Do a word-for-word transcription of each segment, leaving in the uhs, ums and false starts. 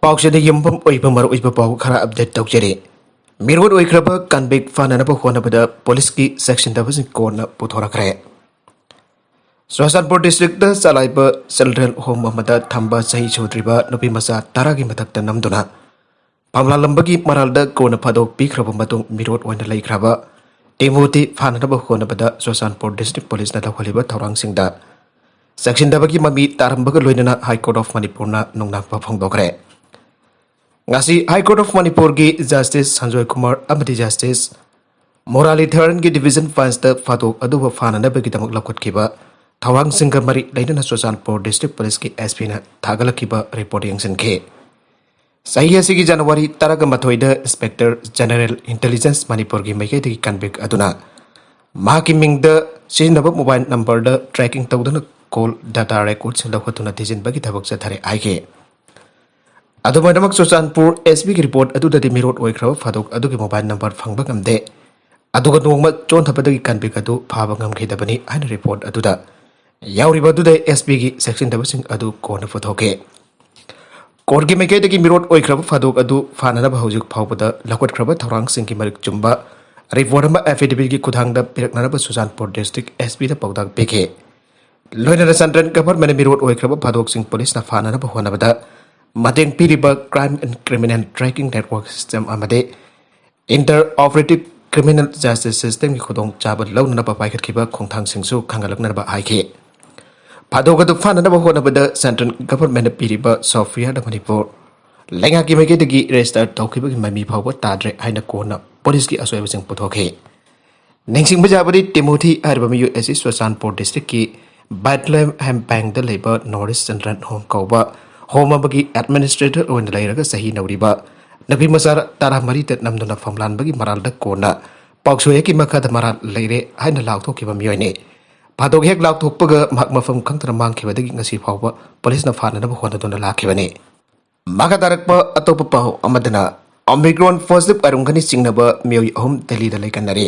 ꯄꯥꯎꯁꯤꯗ ꯌꯨꯝꯐꯝ ꯑꯣꯏꯕ ꯃꯔꯨꯑꯣꯏꯕ ꯄꯥꯎ ꯈꯔ ꯑꯞꯗꯦꯠ ꯇꯧꯖꯔꯤ꯫ ꯃꯤꯔꯣꯠ ꯑꯣꯏꯈ꯭ꯔꯕ ꯀꯟꯚꯤꯛ ꯐꯥꯅꯅꯕ ꯍꯣꯠꯅꯕꯗ ꯄꯨꯂꯤꯁꯀꯤ ꯆꯦꯛꯁꯤꯟꯗꯕꯁꯤꯡ ꯀꯣꯟꯅ ꯄꯨꯊꯣꯔꯛꯈ꯭ꯔꯦ꯫ ꯆꯨꯔꯆꯥꯟꯄꯨꯔ ꯗꯤꯁꯇ꯭ꯔꯤꯛꯇ ꯆꯂꯥꯏꯕ ꯆꯤꯜꯗ꯭ꯔꯦꯟ ꯍꯣꯝ ꯑꯃꯗ ꯊꯝꯕ ꯆꯍꯤ ꯁꯨꯗ꯭ꯔꯤꯕ ꯅꯨꯄꯤ ꯃꯆꯥ ꯇꯔꯥꯒꯤ ꯃꯊꯛꯇ ꯅꯝꯗꯨꯅ ꯐꯝꯂꯥꯜꯂꯝꯕꯒꯤ ꯃꯔꯥꯜꯗ ꯀꯣꯟꯅ ꯐꯥꯗꯣꯛ ꯄꯤꯈ꯭ꯔꯕ ꯃꯇꯨꯡ ꯃꯤꯔꯣꯠ ꯑꯣꯏꯅ ꯂꯩꯈ꯭ꯔꯕ ꯇꯤꯃꯣꯊꯤ ꯐꯥꯅꯅꯕ ꯍꯣꯠꯅꯕꯗ ꯆꯨꯔꯆꯥꯟꯄꯨꯔ ꯗꯤꯁꯇ꯭ꯔꯤꯛ ꯄꯨꯂꯤꯁꯅ ꯂꯧꯈꯠꯂꯤꯕ ꯊꯧꯔꯥꯡꯁꯤꯡꯗ ꯆꯦꯛꯁꯤꯟꯗꯕꯒꯤ ꯃꯃꯤ ꯇꯥꯔꯝꯕꯒ ꯂꯣꯏꯅꯅ ꯍꯥꯏ ꯀꯣꯔꯠ ꯑꯣꯐ ꯃꯅꯤꯄꯨꯔꯅ ꯅꯨꯡꯅꯥꯡꯕ ꯐꯣꯡꯗꯣꯛꯈ꯭ꯔꯦ꯫ ꯉꯁꯤ ꯍꯥꯏ ꯀꯣꯔꯠ ꯑꯣꯐ ꯃꯅꯤꯄꯨꯔꯒꯤ ꯖꯁꯇꯤꯁ ꯁꯟꯖꯣꯏ ꯀꯨꯃꯥꯔ ꯑꯃꯗꯤ ꯖꯁꯇꯤꯁ ꯃꯣꯔꯥꯂꯤꯙꯔꯟꯒꯤ ꯗꯤꯚꯤꯖꯟ ꯕꯦꯟꯁꯇ ꯐꯥꯗꯣꯛ ꯑꯗꯨꯕꯨ ꯐꯥꯅꯅꯕꯒꯤꯗꯃꯛ ꯂꯧꯈꯠꯈꯤꯕ ꯊꯧꯔꯥꯡꯁꯤꯡꯒ ꯃꯔꯤ ꯂꯩꯅꯅ ꯆꯨꯔꯆꯥꯟꯄꯨꯔ ꯗꯤꯁꯇ꯭ꯔꯤꯛ ꯄꯨꯂꯤꯁꯀꯤ ꯑꯦꯁ ꯄꯤꯅ ꯊꯥꯒꯠꯂꯛꯈꯤꯕ ꯔꯤꯄꯣꯔꯠ ꯌꯦꯡꯁꯤꯟꯈꯤ꯫ ꯆꯍꯤ ꯑꯁꯤꯒꯤ ꯖꯅꯋꯥꯔꯤ ꯇꯔꯥꯒ ꯃꯥꯊꯣꯏꯗ ꯏꯟꯁꯄꯦꯛꯇꯔ ꯖꯦꯅꯔꯦꯜ ꯏꯟꯇꯦꯂꯤꯖꯦꯟꯁ ꯃꯅꯤꯄꯨꯔꯒꯤ ꯃꯥꯏꯀꯩꯗꯒꯤ ꯀꯟꯚꯤꯛ ꯑꯗꯨꯅ ꯃꯍꯥꯛꯀꯤ ꯃꯤꯡꯗ ꯁꯤꯖꯤꯟꯅꯕ ꯃꯣꯕꯥꯏꯜ ꯅꯝꯕꯔꯗ ꯇ꯭ꯔꯦꯀꯤꯡ ꯇꯧꯗꯨꯅ ꯀꯣꯜ ꯗꯥꯇꯥ ꯔꯦꯀꯣꯔꯠꯁꯤꯡ ꯂꯧꯈꯠꯇꯨꯅ ꯊꯤꯖꯤꯟꯕꯒꯤ ꯊꯕꯛ ꯆꯠꯊꯔꯦ ꯍꯥꯏꯈꯤ꯫ ꯑꯗꯨꯃꯥꯏꯅꯃꯛ ꯆꯨꯔꯆꯥꯟꯄꯨꯔ ꯑꯦꯁ ꯄꯤꯒꯤ ꯔꯤꯄꯣꯔꯠ ꯑꯗꯨꯗꯗꯤ ꯃꯤꯔꯣꯠ ꯑꯣꯏꯈ꯭ꯔꯕ ꯐꯥꯗꯣꯛ ꯑꯗꯨꯒꯤ ꯃꯣꯕꯥꯏꯜ ꯅꯝꯕꯔ ꯐꯪꯕ ꯉꯝꯗꯦ꯫ ꯑꯗꯨꯒ ꯅꯣꯡꯃ ꯆꯣꯟꯊꯕꯗꯒꯤ ꯀꯟꯚꯤꯛ ꯑꯗꯨ ꯐꯥꯕ ꯉꯝꯈꯤꯗꯕꯅꯤ ꯍꯥꯏꯅ ꯔꯤꯄꯣꯔꯠ ꯑꯗꯨꯗ ꯌꯥꯎꯔꯤꯕ ꯑꯗꯨꯗ ꯑꯦꯁ ꯄꯤꯒꯤ ꯆꯦꯛꯁꯤꯟꯗꯕꯁꯤꯡ ꯑꯗꯨ ꯀꯣꯟꯅ ꯄꯨꯊꯣꯛꯈꯤ꯫ ꯀꯣꯔꯠꯀꯤ ꯃꯥꯏꯀꯩꯗꯒꯤ ꯃꯤꯔꯣꯠ ꯑꯣꯏꯈ꯭ꯔꯕ ꯐꯥꯗꯣꯛ ꯑꯗꯨ ꯐꯥꯅꯅꯕ ꯍꯧꯖꯤꯛ ꯐꯥꯎꯕꯗ ꯂꯧꯈꯠꯈ꯭ꯔꯕ ꯊꯧꯔꯥꯡꯁꯤꯡꯒꯤ ꯃꯔꯤꯛ ꯆꯨꯝꯕ ꯔꯤꯄꯣꯔꯠ ꯑꯃ ꯑꯦꯐꯤꯗꯦꯚꯤꯠꯀꯤ ꯈꯨꯠꯊꯥꯡꯗ ꯄꯤꯔꯛꯅꯅꯕ ꯆꯨꯔꯆꯥꯟꯄꯨꯔ ꯗꯤꯁꯇ꯭ꯔꯤꯛ ꯑꯦꯁ ꯄꯤꯗ ꯄꯥꯎꯇꯥꯛ ꯄꯤꯈꯤ꯫ ꯂꯣꯏꯅꯅ ꯁꯦꯟꯇ꯭ꯔꯦꯜ ꯒꯚꯔꯟꯃꯦꯟꯠꯅ ꯃꯤꯔꯣꯠ ꯑꯣꯏꯈ꯭ꯔꯕ ꯐꯥꯗꯣꯛꯁꯤꯡ ꯄꯨꯂꯤꯁꯅ ꯐꯥꯅꯅꯕ ꯍꯣꯠꯅꯕꯗ ꯃꯇꯦꯡ ꯄꯤꯔꯤꯕ crime and criminal tracking network system ꯑꯃꯗꯤ ꯏꯟꯇꯔ ꯑꯣꯄꯔꯦꯇꯤꯚ ꯀ꯭ꯔꯤꯃꯤꯅꯦꯜ ꯖꯁꯇꯤꯁ ꯁꯤꯁꯇꯦꯝꯒꯤ ꯈꯨꯗꯣꯡꯆꯥꯕ ꯂꯧꯅꯅꯕ ꯄꯥꯏꯈꯠꯈꯤꯕ ꯈꯣꯡꯊꯥꯡꯁꯤꯡꯁꯨ ꯈꯪꯍꯜꯂꯛꯅꯕ ꯍꯥꯏꯈꯤ꯫ ꯐꯥꯗꯣꯛ ꯑꯗꯨ ꯐꯥꯅꯅꯕ ꯍꯣꯠꯅꯕꯗ ꯁꯦꯟꯇ꯭ꯔꯦꯜ ꯒꯚꯔꯟꯃꯦꯟꯠꯅ ꯄꯤꯔꯤꯕ ꯁꯣꯐꯋꯦꯌꯔꯗ ꯃꯅꯤꯄꯨꯔ ꯂꯩꯉꯥꯛꯀꯤ ꯃꯥꯏꯀꯩꯗꯒꯤ ꯔꯦꯖꯤꯁꯇꯔ ꯇꯧꯈꯤꯕꯒꯤ ꯃꯃꯤ ꯐꯥꯎꯕ ꯇꯥꯗ꯭ꯔꯦ ꯍꯥꯏꯅ ꯀꯣꯟꯅ ꯄꯨꯂꯤꯁꯀꯤ ꯑꯁꯣꯏꯕꯁꯤꯡ ꯄꯨꯊꯣꯛꯈꯤ꯫ ꯅꯤꯡꯁꯤꯡꯕ ꯌꯥꯕꯗꯤ, ꯇꯤꯃꯣꯊꯤ ꯍꯥꯏꯔꯤꯕ ꯃꯤꯑꯣꯏ ꯑꯁꯤ ꯆꯨꯔꯆꯥꯟꯄꯨꯔ ꯗꯤꯁꯇ꯭ꯔꯤꯛꯀꯤ ꯕꯦꯊꯂꯦꯍꯦꯝ ꯄꯦꯡꯗ ꯂꯩꯕ ꯅꯣꯔꯠ ꯏꯁ ꯆꯤꯜꯗ꯭ꯔꯦꯟ ꯍꯣꯝ ꯀꯧꯕ ꯍꯣꯝ ꯑꯃꯒꯤ ꯑꯦꯗꯃꯤꯅꯤꯁꯇ꯭ꯔꯦꯇꯔ ꯑꯣꯏꯅ ꯂꯩꯔꯒ ꯆꯍꯤ ꯅꯧꯔꯤꯕ ꯅꯨꯄꯤ ꯃꯆꯥ ꯇꯔꯥꯃꯔꯤꯗ ꯅꯝꯗꯨꯅ ꯐꯝꯂꯥꯟꯕꯒꯤ ꯃꯔꯥꯜꯗ ꯀꯣꯟꯅ ꯄꯥꯎꯁꯣꯏ ꯍꯦꯛꯀꯤ ꯃꯈꯥꯗ ꯃꯔꯥꯜ ꯂꯩꯔꯦ ꯍꯥꯏꯅ ꯂꯥꯎꯊꯣꯛꯈꯤꯕ ꯃꯤꯑꯣꯏꯅꯤ꯫ ꯐꯥꯗꯣꯛ ꯍꯦꯛ ꯂꯥꯎꯊꯣꯛꯄꯒ ꯃꯍꯥꯛ ꯃꯐꯝ ꯈꯪꯗꯅ ꯃꯥꯡꯈꯤꯕꯗꯒꯤ ꯉꯁꯤ ꯐꯥꯎꯕ ꯄꯨꯂꯤꯁꯅ ꯐꯥꯅꯅꯕ ꯍꯣꯠꯅꯗꯨꯅ ꯂꯥꯛꯈꯤꯕꯅꯤ꯫ ꯃꯈꯥ ꯇꯥꯔꯛꯄ ꯑꯇꯣꯞꯄ ꯄꯥꯎ ꯑꯃꯗꯅ, ꯑꯣꯃꯤꯀ꯭ꯔꯣꯟ ꯄꯣꯖꯤꯇꯤꯚ ꯑꯣꯏꯔꯝꯒꯅꯤ ꯆꯤꯡꯅꯕ ꯃꯤꯑꯣꯏ ꯑꯍꯨꯝ ꯗꯦꯜꯂꯤꯗ ꯂꯩꯀꯟꯅꯔꯤ꯫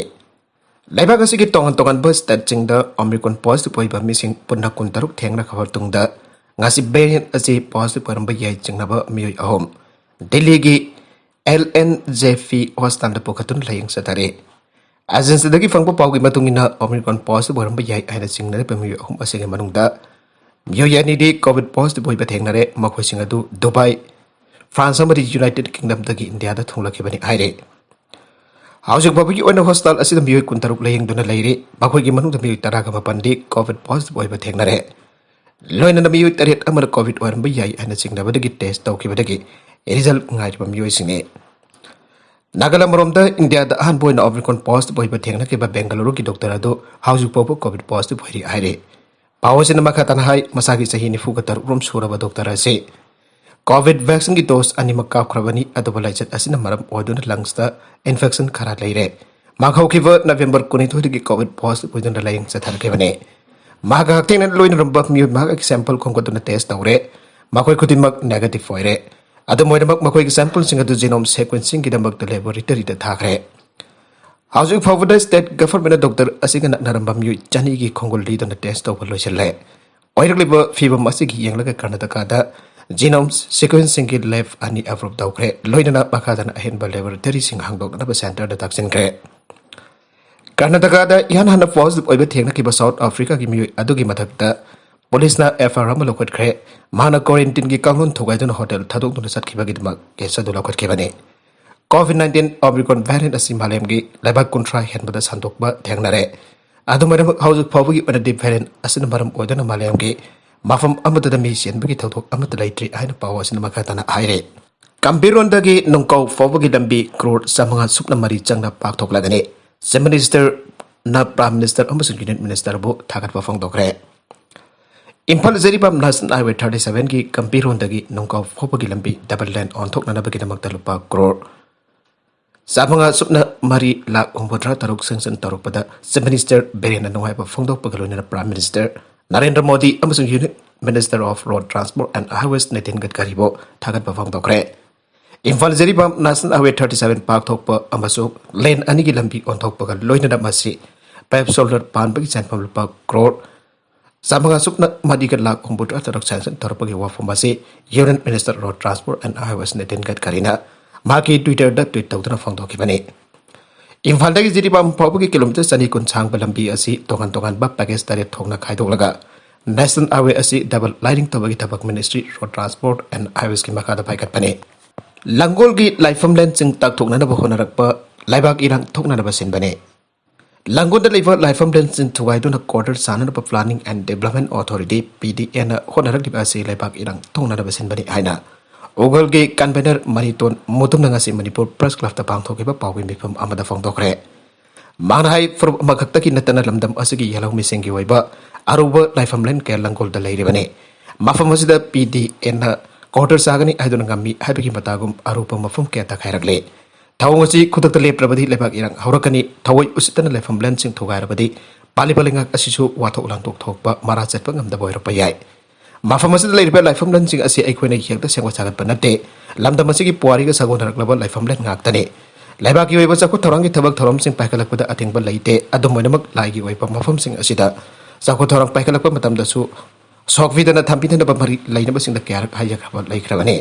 ꯂꯩꯕꯥꯛ ꯑꯁꯤꯒꯤ ꯇꯣꯉꯥꯟ ꯇꯣꯉꯥꯟꯕ ꯁ꯭ꯇꯦꯠꯁꯤꯡꯗ ꯑꯣꯃꯤꯀ꯭ꯔꯣꯟ ꯄꯣꯖꯤꯇꯤꯚ ꯑꯣꯏꯕ ꯃꯤꯁꯤꯡ ꯄꯨꯟꯅ ꯀꯨꯟꯇꯔꯨꯛ ꯊꯦꯡꯅꯈ꯭ꯔꯕ ꯃꯇꯨꯡꯗ, ꯉꯁꯤ ꯚꯦꯔꯤꯌꯦꯟ ꯑꯁꯤ ꯄꯣꯖꯤꯇꯤꯚ ꯑꯣꯏꯔꯝꯕ ꯌꯥꯏ ꯆꯤꯡꯅꯕ ꯃꯤꯑꯣꯏ ꯑꯍꯨꯝ ꯗꯤꯜꯂꯤꯒꯤ ꯑꯦꯜ ꯑꯦꯟ ꯖꯦ ꯐꯤ ꯍꯣꯁꯄꯤꯇꯥꯜꯗ ꯄꯨꯈꯠꯇꯨꯅ ꯂꯥꯌꯦꯡ ꯆꯠꯊꯔꯤ꯫ ꯑꯦꯖꯦꯟꯁꯤꯗꯒꯤ ꯐꯪꯕ ꯄꯥꯎꯒꯤ ꯃꯇꯨꯡ ꯏꯟꯅ, ꯑꯣꯃꯤꯀ꯭ꯔꯣꯟ ꯄꯣꯖꯤꯇꯤꯚ ꯑꯣꯏꯔꯝꯕ ꯌꯥꯏ ꯍꯥꯏꯅ ꯆꯤꯡꯅꯔꯤꯕ ꯃꯤꯑꯣꯏ ꯑꯍꯨꯝ ꯑꯁꯤꯒꯤ ꯃꯅꯨꯡꯗ ꯃꯤꯑꯣꯏ ꯑꯅꯤꯗꯤ ꯀꯣꯚꯤꯗ ꯄꯣꯖꯤꯇꯤꯚ ꯑꯣꯏꯕ ꯊꯦꯡꯅꯔꯦ꯫ ꯃꯈꯣꯏꯁꯤꯡ ꯑꯗꯨ ꯗꯨꯕꯥꯏ, ꯐ꯭ꯔꯥꯟꯁ ꯑꯃꯗꯤ ꯌꯨꯅꯥꯏꯇꯦꯗ ꯀꯤꯡꯗꯝꯗꯒꯤ ꯏꯟꯗꯤꯌꯥꯗ ꯊꯨꯡꯂꯈꯤꯕꯅꯤ ꯍꯥꯏꯔꯤ꯫ ꯍꯧꯖꯤꯛ ꯐꯥꯎꯕꯒꯤ ꯑꯣꯏꯅ ꯍꯣꯁꯄꯤꯇꯥꯜ ꯑꯁꯤꯗ ꯃꯤꯑꯣꯏ ꯀꯨꯟꯇꯔꯨꯛ ꯂꯥꯌꯦꯡꯗꯨꯅ ꯂꯩꯔꯤ꯫ ꯃꯈꯣꯏꯒꯤ ꯃꯅꯨꯡꯗ ꯃꯤꯑꯣꯏ ꯇꯔꯥꯒ ꯃꯥꯄꯟꯗꯤ ꯀꯣꯚꯤꯗ ꯄꯣꯖꯤꯇꯤꯚ ꯑꯣꯏꯕ ꯊꯦꯡꯅꯔꯦ꯫ ꯂꯣꯏꯅꯅ ꯃꯤꯑꯣꯏ ꯇꯔꯦꯠ ꯑꯃꯅ ꯀꯣꯚꯤꯗ ꯑꯣꯏꯔꯝꯕ ꯌꯥꯏ ꯍꯥꯏꯅ ꯆꯤꯡꯅꯕꯗꯒꯤ ꯇꯦꯁ ꯇꯧꯈꯤꯕꯗꯒꯤ ꯔꯤꯖꯜ ꯉꯥꯏꯔꯤꯕ ꯃꯤꯑꯣꯏꯁꯤꯡꯅꯤ꯫ ꯅꯥꯒꯥꯂꯦꯟ ꯑꯃꯔꯣꯝꯗ ꯏꯟꯗꯤꯌꯥꯗ ꯑꯍꯥꯟꯕ ꯑꯣꯏꯅ ꯑꯣꯃꯤꯀ꯭ꯔꯣꯟ ꯄꯣꯖꯤꯇꯤꯚ ꯑꯣꯏꯕ ꯊꯦꯡꯅꯈꯤꯕ ꯕꯦꯡꯒꯂꯨꯔꯨꯒꯤ ꯗꯣꯛꯇꯔ ꯑꯗꯨ ꯍꯧꯖꯤꯛ ꯐꯥꯎꯕ ꯀꯣꯚꯤꯗ ꯄꯣꯖꯤꯇꯤꯚ ꯑꯣꯏꯔꯤ ꯍꯥꯏꯔꯤ꯫ ꯄꯥꯎ ꯑꯁꯤꯅ ꯃꯈꯥ ꯇꯥꯅ ꯍꯥꯏ, ꯃꯁꯥꯒꯤ ꯆꯍꯤ ꯅꯤꯐꯨꯒ ꯇꯔꯨꯛ ꯔꯣꯝ ꯁꯨꯔꯕ ꯗꯣꯛꯇꯔ ꯑꯁꯤ ꯀꯣꯚꯤꯗ ꯚꯦꯛꯁꯤꯟꯒꯤ ꯗꯣꯁ ꯑꯅꯤꯃꯛ ꯀꯥꯞꯈ꯭ꯔꯕꯅꯤ, ꯑꯗꯨꯕꯨ ꯂꯥꯏꯆꯠ ꯑꯁꯤꯅ ꯃꯔꯝ ꯑꯣꯏꯗꯨꯅ ꯂꯪꯁꯇ ꯏꯟꯐꯦꯛꯁꯟ ꯈꯔ ꯂꯩꯔꯦ꯫ ꯃꯍꯥꯛ ꯍꯧꯈꯤꯕ ꯅꯕꯦꯝꯕꯔ ꯀꯨꯟꯅꯤꯊꯣꯏꯗꯒꯤ ꯀꯣꯚꯤꯗ ꯄꯣꯖꯤꯇꯤꯚ ꯑꯣꯏꯗꯨꯅ ꯂꯥꯌꯦꯡ ꯆꯠꯊꯔꯛꯈꯤꯕꯅꯤ꯫ ꯃꯍꯥꯛꯀ ꯍꯛꯊꯦꯡꯅꯅ ꯂꯣꯏꯅꯔꯝꯕ ꯃꯤꯑꯣꯏ ꯃꯉꯥꯒꯤ ꯁꯦꯝꯄꯜ ꯈꯣꯝꯒꯠꯇꯨꯅ ꯇꯦꯁ ꯇꯧꯔꯦ꯫ ꯃꯈꯣꯏ ꯈꯨꯗꯤꯡꯃꯛ ꯅꯦꯒꯦꯇꯤꯚ ꯑꯣꯏꯔꯦ꯫ ꯑꯗꯨꯝ ꯑꯣꯏꯅꯃꯛ, ꯃꯈꯣꯏꯒꯤ ꯁꯦꯝꯄꯜꯁꯤꯡ ꯑꯗꯨ ꯖꯤꯅꯣꯝ ꯁꯦꯀ꯭ꯋꯦꯟꯁꯤꯡꯒꯤꯗꯃꯛꯇ ꯂꯦꯕꯣꯔꯦꯇꯔꯤꯗ ꯊꯥꯈ꯭ꯔꯦ꯫ ꯍꯧꯖꯤꯛ ꯐꯥꯎꯕꯗ ꯁ꯭ꯇꯦꯠ ꯒꯚꯔꯟꯃꯦꯟꯠꯅ ꯗꯣꯛꯇꯔ ꯑꯁꯤꯒ ꯅꯛꯅꯔꯝꯕ ꯃꯤꯑꯣꯏ ꯆꯅꯤꯒꯤ ꯈꯣꯡꯒꯨꯜ ꯂꯤꯗꯨꯅ ꯇꯦꯁ ꯇꯧꯕ ꯂꯣꯏꯁꯤꯜꯂꯦ꯫ ꯑꯣꯏꯔꯛꯂꯤꯕ ꯐꯤꯕꯝ ꯑꯁꯤꯒꯤ ꯌꯦꯡꯂꯒ ꯀꯔꯅꯥꯇꯀꯥꯗ ꯖꯤꯅꯣꯝ ꯁꯤꯀ꯭ꯋꯦꯟꯁꯤꯡꯒꯤ ꯂꯦꯕ ꯑꯅꯤ ꯑꯦꯄ꯭ꯔꯨꯚ ꯇꯧꯈ꯭ꯔꯦ꯫ ꯂꯣꯏꯅꯅ ꯃꯈꯥ ꯇꯥꯅ ꯑꯍꯦꯟꯕ ꯂꯦꯕꯣꯔꯦꯇꯔꯤꯁꯤꯡ ꯍꯥꯡꯗꯣꯛꯅꯅꯕ ꯁꯦꯟꯇꯔꯗ ꯇꯥꯛꯁꯤꯟꯈ꯭ꯔꯦ꯫ ꯀꯔꯅꯥꯇꯀꯥꯗ ꯏꯍꯥꯟ ꯍꯥꯟꯅ ꯄꯣꯖꯤꯇꯤꯚ ꯑꯣꯏꯕ ꯊꯦꯡꯅꯈꯤꯕ ꯁꯥꯎꯠ ꯑꯐ꯭ꯔꯤꯀꯥꯒꯤ ꯃꯤꯑꯣꯏ ꯑꯗꯨꯒꯤ ꯃꯊꯛꯇ ꯄꯨꯂꯤꯁꯅ ꯑꯦꯐ ꯑꯥꯏ ꯑꯥꯔ ꯑꯃ ꯂꯧꯈꯠꯈ꯭ꯔꯦ꯫ ꯃꯍꯥꯛꯅ ꯀ꯭ꯋꯥꯔꯦꯟꯇꯤꯟꯒꯤ ꯀꯥꯡꯂꯣꯟ ꯊꯨꯒꯥꯏꯗꯨꯅ ꯍꯣꯇꯦꯜ ꯊꯥꯗꯣꯛꯇꯨꯅ ꯆꯠꯈꯤꯕꯒꯤꯗꯃꯛ ꯀꯦꯁ ꯑꯗꯨ ꯂꯧꯈꯠꯈꯤꯕꯅꯤ꯫ ꯀꯣꯚꯤꯗ ꯅꯥꯏꯟꯇꯤꯟ ꯑꯣꯃꯤꯀ꯭ꯔꯣꯟ ꯚꯦꯔꯤꯌꯦꯟꯠ ꯑꯁꯤ ꯃꯥꯂꯦꯝꯒꯤ ꯂꯩꯕꯥꯛ ꯀꯨꯟꯊ꯭ꯔꯥ ꯍꯦꯟꯕꯗ ꯁꯟꯗꯣꯛꯄ ꯊꯦꯡꯅꯔꯦ꯫ ꯑꯗꯨꯝ ꯑꯣꯏꯅꯃꯛ, ꯍꯧꯖꯤꯛ ꯐꯥꯎꯕꯒꯤ ꯑꯣꯏꯅꯗꯤ ꯚꯦꯔꯤꯌꯦꯟꯠ ꯑꯁꯤꯅ ꯃꯔꯝ ꯑꯣꯏꯗꯨꯅ ꯃꯥꯂꯦꯝꯒꯤ ꯃꯐꯝ ꯑꯃꯠꯇꯗ ꯃꯤ ꯁꯤꯍꯟꯕꯒꯤ ꯊꯧꯗꯣꯛ ꯑꯃꯠꯇ ꯂꯩꯇ꯭ꯔꯤ ꯍꯥꯏꯅ ꯄꯥꯎ ꯑꯁꯤꯅ ꯃꯈꯥ ꯇꯥꯅ ꯍꯥꯏꯔꯤ꯫ ꯀꯝꯕꯤꯔꯣꯟꯗꯒꯤ ꯅꯨꯡꯀꯧ ꯐꯥꯎꯕꯒꯤ ꯂꯝꯕꯤ ꯀ꯭ꯔꯣꯔ ꯆꯥꯃꯉꯥ ꯁꯨꯞꯅ ꯃꯔꯤ ꯆꯪꯅ ꯄꯥꯛꯊꯣꯛꯂꯒꯅꯤ꯫ ꯆꯤꯐ ꯃꯤꯅꯤꯁꯇꯔꯅ ꯄ꯭ꯔꯥꯏꯝ ꯃꯤꯅꯤꯁꯇꯔ ꯑꯃꯁꯨꯡ ꯌꯨꯅꯤꯌꯟ ꯃꯤꯅꯤꯁꯇꯔꯕꯨ ꯊꯥꯒꯠꯄ ꯐꯣꯡꯗꯣꯛꯈ꯭ꯔꯦ꯫ Imphal Jiribam national highway thirty ꯁꯚꯦꯟꯒꯤ ꯀꯝꯕꯤꯔꯣꯟꯗꯒꯤ ꯅꯨꯡꯀꯧ ꯐꯥꯎꯕꯒꯤ ꯂꯝꯕꯤ ꯗꯕꯜ ꯂꯦꯟ ꯑꯣꯟꯊꯣꯛꯅꯅꯕꯒꯤꯗꯃꯛꯇ ꯂꯨꯄꯥ ꯀ꯭ꯔꯣꯔ ꯆꯥꯃꯉꯥ ꯁꯨꯞꯅ ꯃꯔꯤ ꯂꯥꯈ ꯍꯨꯝꯐꯨꯇꯔꯥ ꯇꯔꯨꯛ ꯁꯦꯡꯁꯟ ꯇꯧꯔꯛꯄꯗ ꯆꯤꯐ ꯃꯤꯅꯤꯁꯇꯔ ꯕꯤꯔꯦꯟꯅ ꯅꯨꯡꯉꯥꯏꯕ ꯐꯣꯡꯗꯣꯛꯄꯒ ꯂꯣꯏꯅꯅ ꯄ꯭ꯔꯥꯏꯝ ꯃꯤꯅꯤꯁꯇꯔ ꯅꯔꯦꯟꯗ꯭ꯔ ꯃꯣꯗꯤ ꯑꯃꯁꯨꯡ union minister of road transport and highways Nitin ꯒꯗꯀꯔꯤꯕꯨ ꯊꯥꯒꯠꯄ ꯐꯣꯡꯗꯣꯛꯈ꯭ꯔꯦ꯫ Imphal Jiribam national highway thirty seven ꯄꯥꯛꯊꯣꯛꯄ ꯑꯃꯁꯨꯡ ꯂꯦꯟ ꯑꯅꯤꯒꯤ ꯂꯝꯕꯤ ꯑꯣꯟꯊꯣꯛꯄꯒ ꯂꯣꯏꯅꯅ ꯃꯁꯤ ꯄꯦꯞ ꯁꯣꯜꯗꯔ ꯄꯥꯟꯕꯒꯤ ꯁꯦꯟꯐꯝ ꯂꯨꯄꯥ ꯀ꯭ꯔꯣꯔ ꯆꯥꯃꯉꯥ ꯁꯨꯞꯅ ꯃꯔꯤꯒ ꯂꯥꯈ ꯍꯨꯝꯐꯨꯇꯔꯥ ꯇꯔꯨꯛ sanction ꯇꯧꯔꯛꯄꯒꯤ ꯋꯥꯐꯝ ꯑꯁꯤ Union Minister Road Transport and Highways Nitin Gadkarina ꯃꯍꯥꯛꯀꯤ Twitter-ꯗ tweet ꯇꯧꯗꯨꯅ ꯐꯣꯡꯗꯣꯛꯈꯤꯕꯅꯤ꯫ ꯏꯝꯐꯥꯜꯗꯒꯤ ꯖꯤꯔꯤꯕꯥꯝ ꯐꯥꯎꯕꯒꯤ kilometre ꯆꯅꯤ ꯀꯨꯟ ꯁꯥꯡꯕ ꯂꯝꯕꯤ ꯑꯁꯤ ꯇꯣꯉꯥꯟ ꯇꯣꯉꯥꯟꯕ package ꯇꯔꯦꯠ ꯊꯣꯛꯅ ꯈꯥꯏꯗꯣꯛꯂꯒ National Highway ꯑꯁꯤ double lining ꯇꯧꯕꯒꯤ ꯊꯕꯛ Ministry Road Transport and Highways-ꯀꯤ ꯃꯈꯥꯗ ꯄꯥꯏꯈꯠꯄꯅꯤ꯫ ꯂꯥꯡꯒꯣꯜꯒꯤ ꯂꯥꯏꯐꯝ ꯂꯦꯟꯁꯤꯡ ꯇꯥꯛꯊꯣꯛꯅꯅꯕ ꯍꯣꯠꯅꯔꯛꯄ ꯂꯩꯕꯥꯛ ꯏꯔꯥꯡ ꯊꯣꯛꯅꯅꯕ ꯁꯤꯟꯕꯅꯤ꯫ ꯂꯥꯡꯒꯣꯜꯗ ꯂꯩꯕ ꯂꯥꯏꯐꯝ ꯂꯦꯟꯁꯤꯡ ꯊꯨꯒꯥꯏꯗꯨꯅ quarter ꯁꯥꯅꯅꯕ Planning and Development Authority, P D A-ꯅ ꯍꯣꯠꯅꯔꯛꯂꯤꯕ ꯑꯁꯤ ꯂꯩꯕꯥꯛ ꯏꯔꯥꯡ ꯊꯣꯛꯅꯅꯕ ꯁꯤꯟꯕꯅꯤ ꯍꯥꯏꯅ ꯎꯒꯜꯒꯤ convener ꯃꯅꯤꯇꯣꯟ ꯃꯨꯇꯨꯝꯅ ꯉꯁꯤ ꯃꯅꯤꯄꯨꯔ Press Club-ꯇ ꯄꯥꯡꯊꯣꯛꯈꯤꯕ ꯄꯥꯎꯒꯤ ꯃꯤꯐꯝ ꯑꯃꯗ ꯐꯣꯡꯗꯣꯛꯈ꯭ꯔꯦ꯫ ꯃꯥꯅ ꯍꯥꯏ, ꯐꯨꯔꯨꯞ ꯑꯃꯈꯛꯇꯒꯤ ꯅꯠꯇꯅ ꯂꯝꯗꯝ ꯑꯁꯤꯒꯤ ꯌꯦꯜꯍꯧꯃꯤꯁꯤꯡꯒꯤ ꯑꯣꯏꯕ ꯑꯔꯨꯕ ꯂꯥꯏꯐꯝ ꯂꯦꯟ ꯀꯌꯥ ꯂꯥꯡꯒꯣꯜꯗ ꯂꯩꯔꯤꯕꯅꯤ꯫ ꯃꯐꯝ ꯑꯁꯤꯗ P D A-ꯅ quarter ꯁꯥꯒꯅꯤ ꯍꯥꯏꯗꯨꯅ ꯉꯝꯃꯤ ꯍꯥꯏꯕꯒꯤ ꯃꯇꯥꯒꯨꯝ ꯑꯔꯨꯕ ꯃꯐꯝ ꯀꯌꯥ ꯇꯛꯈꯥꯏꯔꯛꯂꯤ꯫ ꯊꯧꯑꯣꯡ ꯑꯁꯤ ꯈꯨꯗꯛꯇ ꯂꯦꯞꯇ꯭ꯔꯕꯗꯤ ꯂꯩꯕꯥꯛ ꯏꯔꯥꯡ ꯍꯧꯔꯛꯀꯅꯤ꯫ ꯊꯑꯣꯏ ꯎꯁꯤꯠꯇꯅ ꯂꯥꯏꯐꯝ ꯂꯦꯟꯁꯤꯡ ꯊꯨꯒꯥꯏꯔꯕꯗꯤ ꯄꯥꯜꯂꯤꯕ ꯂꯩꯉꯥꯛ ꯑꯁꯤꯁꯨ ꯋꯥꯊꯣꯛ ꯂꯥꯟꯊꯣꯛ ꯊꯣꯛꯄ ꯃꯔꯥ ꯆꯠꯄ ꯉꯝꯗꯕ ꯑꯣꯏꯔꯛꯄ ꯌꯥꯏ꯫ ꯃꯐꯝ ꯑꯁꯤꯗ ꯂꯩꯔꯤꯕ ꯂꯥꯏꯐꯝ ꯂꯦꯟꯁꯤꯡ ꯑꯁꯤ ꯑꯩꯈꯣꯏꯅ ꯍꯦꯛꯇ ꯁꯦꯝꯒꯠ ꯁꯥꯒꯠꯄ ꯅꯠꯇꯦ꯫ ꯂꯝꯗꯝ ꯑꯁꯤꯒꯤ ꯄꯨꯋꯥꯔꯤꯒ ꯁꯥꯒꯣꯟꯅꯔꯛꯂꯕ ꯂꯥꯏꯐꯝ ꯂꯦꯟ ꯉꯥꯛꯇꯅꯤ꯫ ꯂꯩꯕꯥꯛꯀꯤ ꯑꯣꯏꯕ ꯆꯥꯎꯈꯠ ꯊꯧꯔꯥꯡꯒꯤ ꯊꯕꯛ ꯊꯧꯔꯝꯁꯤꯡ ꯄꯥꯏꯈꯠꯂꯛꯄꯗ ꯑꯊꯤꯡꯕ ꯂꯩꯇꯦ꯫ ꯑꯗꯨꯝ ꯑꯣꯏꯅꯃꯛ, ꯂꯥꯏꯒꯤ ꯑꯣꯏꯕ ꯃꯐꯝꯁꯤꯡ ꯑꯁꯤꯗ ꯆꯥꯎꯈꯠ ꯊꯧꯔꯥꯡ ꯄꯥꯏꯈꯠꯂꯛꯄ ꯃꯇꯝꯗꯁꯨ ꯁꯣꯛꯄꯤꯗꯅ ꯊꯝꯕꯤꯗꯅꯕ ꯃꯔꯤ ꯂꯩꯅꯕꯁꯤꯡꯗ ꯀꯌꯥꯔꯛ ꯍꯥꯏꯖꯈ꯭ꯔꯕ ꯂꯩꯈ꯭ꯔꯕꯅꯤ꯫